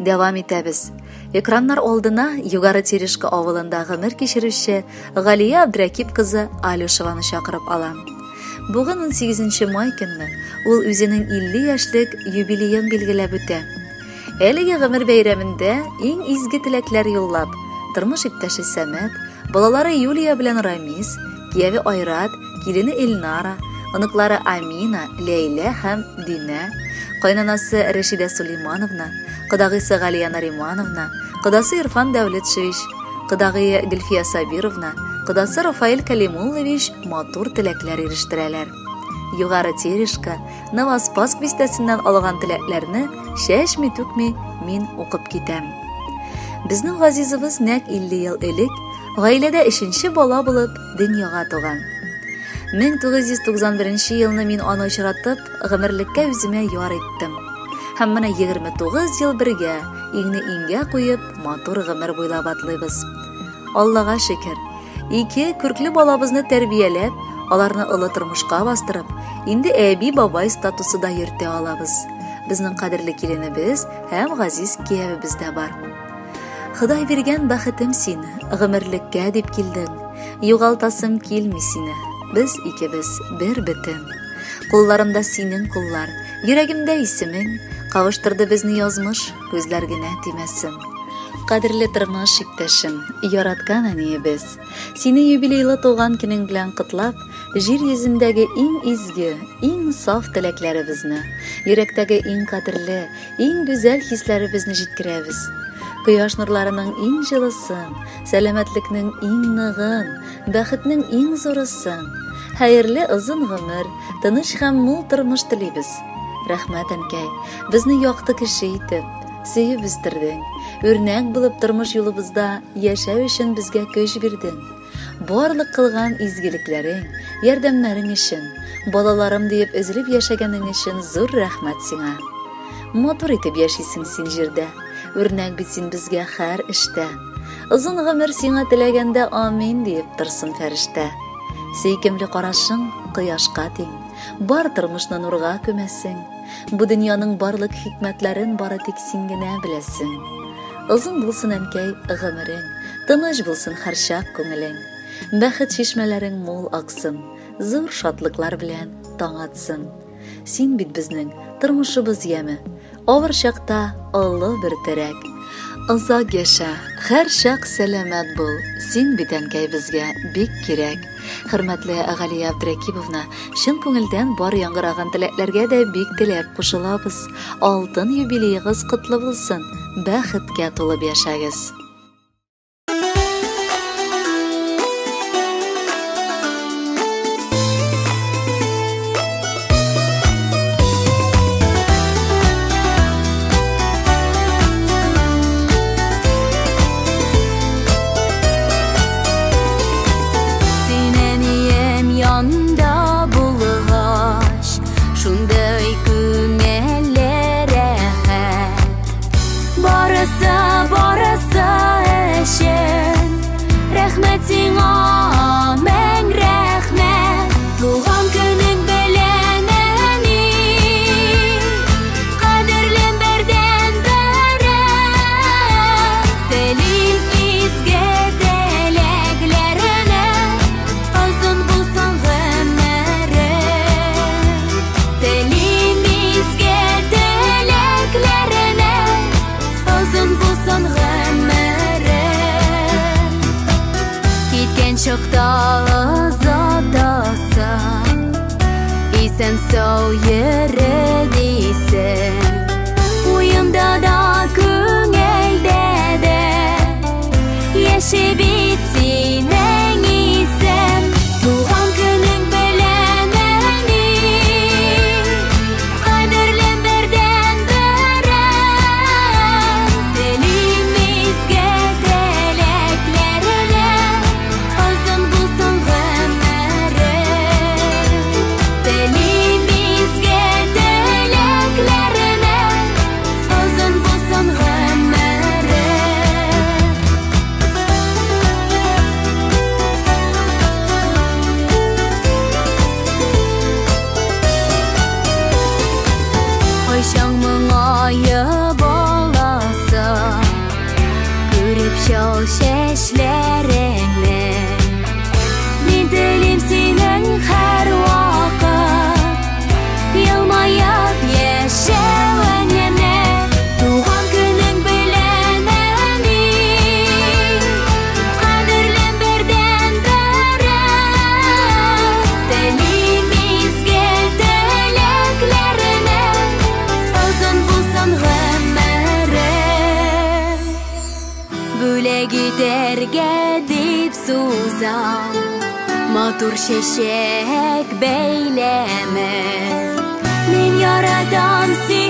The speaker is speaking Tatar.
Дәвам итәбез. Экраннар алдына Югары Терешка авылында гомер кичерүче Галия Абдрәкип кызы Алюшеваны чакырып алам. Бүген 18 май көнне ул үзенең 50 яшьлек юбилеен билгеләп үтә. Әлеге гомер бәйрәмендә иң изге теләкләр юллап, тормыш иптәше Сәмәт, балалары Юлия белән Рамис, кияве Айрат, килене Эльнара, оныклары Амина, Ләйлә һәм Динә, кайнанасы Рәшидә Сулеймановна, кодагыйсы Галия Наримановна, кодасы Ирфан Дәүлетшевич, кодагые Гөлфия Сабировна, кодасы Рафаэль Калимуллович матур теләкләр ирештерәләр. Югары Терешка, Новоспасск бистәсеннән алган теләкләрне чәчми-түкми мин укып китәм. Безнең газизыбыз нәкъ 50 ел элек гаиләдә өченче бала булып дөньяга туган. 1991 елны мин аны очратып, гомерлеккә үземә яр иттем. Һәм менә 29 ел бергә, иңне иңгә куеп, матур гомер буйлап атлыйбыз. Аллага шөкер, ике күркле балабызны тәрбияләп, аларны олы тормышка бастырып, инде әби-бабай статусы да йөртә алабыз. Безнең кадерле киленебез һәм газиз киявебез дә бар. Ходай биргән бәхетем син, гомерлеккә дип килдең. Югалтасым килми сине. Без икебез бер бөтен. Кулларымда синең куллар, йөрәгемдә исемең. Кавыштырды безне язмыш, күзләр генә тимәсен. Кадерле тормыш иптәшем, яраткан әниебез, сине юбилейлы туган көнең белән котлап, җир йөзендәге иң изге, иң саф теләкләребезне, йөрәктәге иң кадерле, иң гүзәл хисләребезне җиткерәбез. Кояш нурларының иң җылысын, сәламәтлекнең иң ныгын, бәхетнең иң зурысын, хәерле озын гомер, тыныч һәм мул тормыш телибез. Рәхмәт, әнкәй, безне якты кеше итеп, сөеп үстердең. Үрнәк булып тормыш юлыбызда яшәү өчен безгә көч бирдең. Барлык кылган изгелекләрең, ярдәмнәрең өчен, балаларым диеп өзелеп яшәгәнең өчен зур рәхмәт сиңа. Матур итеп яшисең син җирдә, үрнәк бит син безгә һәр эштә. Озын гомер сиңа теләгәндә амин диеп торсын фәрештә. Сөйкемле карашың кояшка тиң, бар тормышны нурга күмәсең. Бу дөньяның барлык хикмәтләрен бары тик син генә беләсең. Озын булсын, әнкәй, гомерең, тыныч булсын һәрчак күңелең. Бәхет чишмәләрең мул аксын, зур шатлыклар белән таң атсын. Син бит безнең тормышыбыз яме, авыр чакта олы бер терәк. Озак яшә, һәрчак сәламәт бул, син бит, әнкәй, безгә бик кирәк. Хөрмәтле Галия Абдрәкибовна, чын күңелдән бар яңгыраган теләкләргә дә бик теләп кушылабыз. Алтын юбилеегыз котлы булсын, бәхеткә тулып яшәгез. Син әнием янда булгач, шундый күңелле рәхәт. Барысы, барысы өчен рәхмәт сиңа, мең рәхмәт. Туган көнең белән, әни, кадерлем бердән-берем. Телим изге теләкләренә, озын булсын гомерең. Телим изге теләкләренә, озын булсын гомерең. Киткән чакта озатасың, исән сау йөре дисең. Уемда да, күңелдә дә яши бит синең исем. Туган көнең белән, әни, кадерлем бердән-берем. Телим изге теләкләренә, озын булсын гомерең. Телим изге Бүләк итәргә дип сузам матур чәчәк бәйләме. Мин яратам сине.